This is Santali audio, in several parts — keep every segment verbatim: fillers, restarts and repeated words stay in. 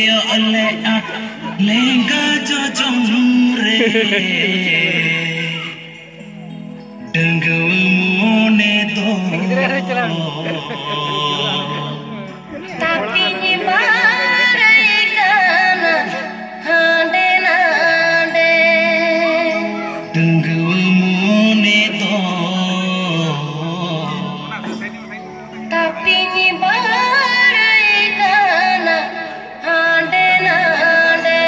ᱞᱮᱜᱼᱟ ᱞᱮᱸᱜᱟ ᱡᱚᱡᱚᱢ ᱨᱮ ᱰᱟᱺᱜᱩᱣᱟᱹ ᱢᱚᱱᱮ ᱫᱚ᱾ ᱛᱟᱹᱯᱤᱧ ᱵᱟᱲᱟᱭ ᱠᱟᱱᱟ ᱦᱟᱸᱰᱮ ᱱᱟᱰᱮ᱾ ᱰᱟᱺᱜᱩᱣᱟᱹ ᱢᱚᱱᱮ ᱫᱚ᱾ ᱛᱟᱹᱯᱤᱧ ᱵᱟᱲᱟᱭ ᱠᱟᱱᱟ ᱦᱟᱸᱰᱮ ᱱᱟᱰᱮ᱾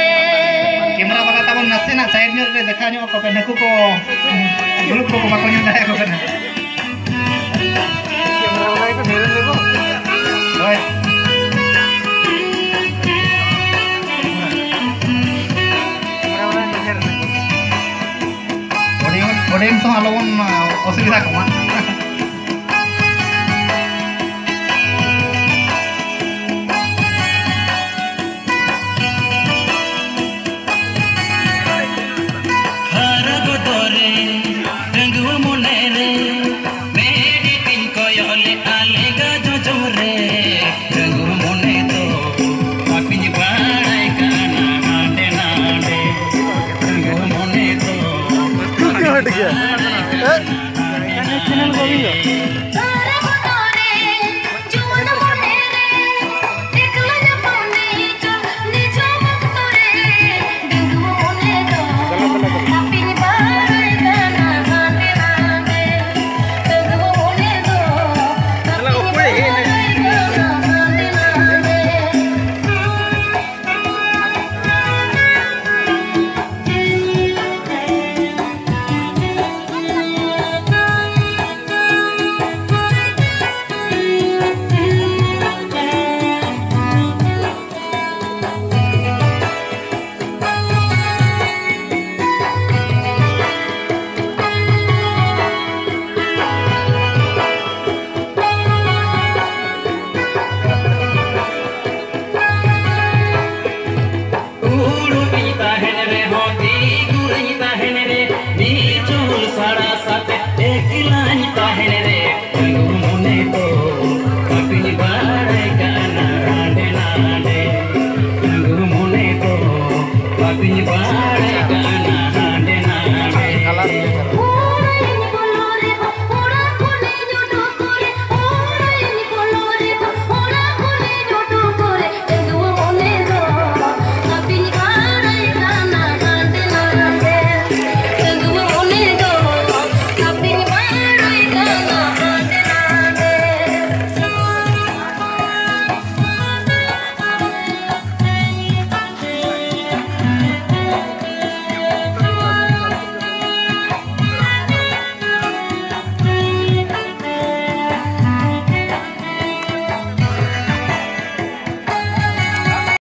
ᱠᱮᱢᱨᱟ ᱵᱟᱞᱟ ᱛᱟᱵᱚᱱ ᱱᱟᱥᱮᱱᱟᱜ ᱥᱟᱭᱤᱰ ᱧᱚᱜ ᱨᱮ ᱫᱮᱠᱷᱟᱣ ᱧᱚᱜ ᱟᱠᱚ ᱯᱮ, ᱱᱩᱠᱩ ᱠᱚ ᱜᱨᱩᱯ ᱠᱚ ᱵᱟᱠᱚ ᱧᱮᱞ ᱫᱟᱲᱮᱭᱟᱠᱚ ᱠᱟᱱᱟ᱾ ᱦᱳᱭ᱾ ᱚᱰᱤᱭᱮᱱᱥ, ᱚᱰᱤᱭᱮᱱᱥ ᱦᱚᱸ ᱟᱞᱚᱵᱚᱱ, ᱟ, ᱚᱥᱩᱵᱤᱫᱷᱟ ᱠᱚᱢᱟ᱾ ᱦᱟᱨᱟ ᱜᱚᱫᱚᱜ ᱨᱮ ᱰᱟᱺᱜᱩᱣᱟᱹ ᱢᱚᱱᱮ ᱨᱮ ᱢᱮᱫ ᱛᱤᱧ ᱠᱚᱭᱚᱜ ᱞᱮᱫᱼᱟ ᱞᱮᱸᱜᱟ ᱡᱚᱡᱚᱢ ᱨᱮ᱾ ᱰᱟᱺᱜᱩᱣᱟᱹ ᱢᱚᱱᱮ ᱫᱚ ᱵᱟᱹᱯᱤᱧ ᱵᱟᱲᱟᱭ ᱠᱟᱱᱟ ᱦᱟᱸᱰᱮ ᱱᱟᱰᱮ᱾ ᱰᱟᱺᱜᱩᱣᱟᱹ ᱢᱚᱱᱮ ᱫᱚ ᱦᱟᱹᱴ ᱜᱮᱭᱟ᱾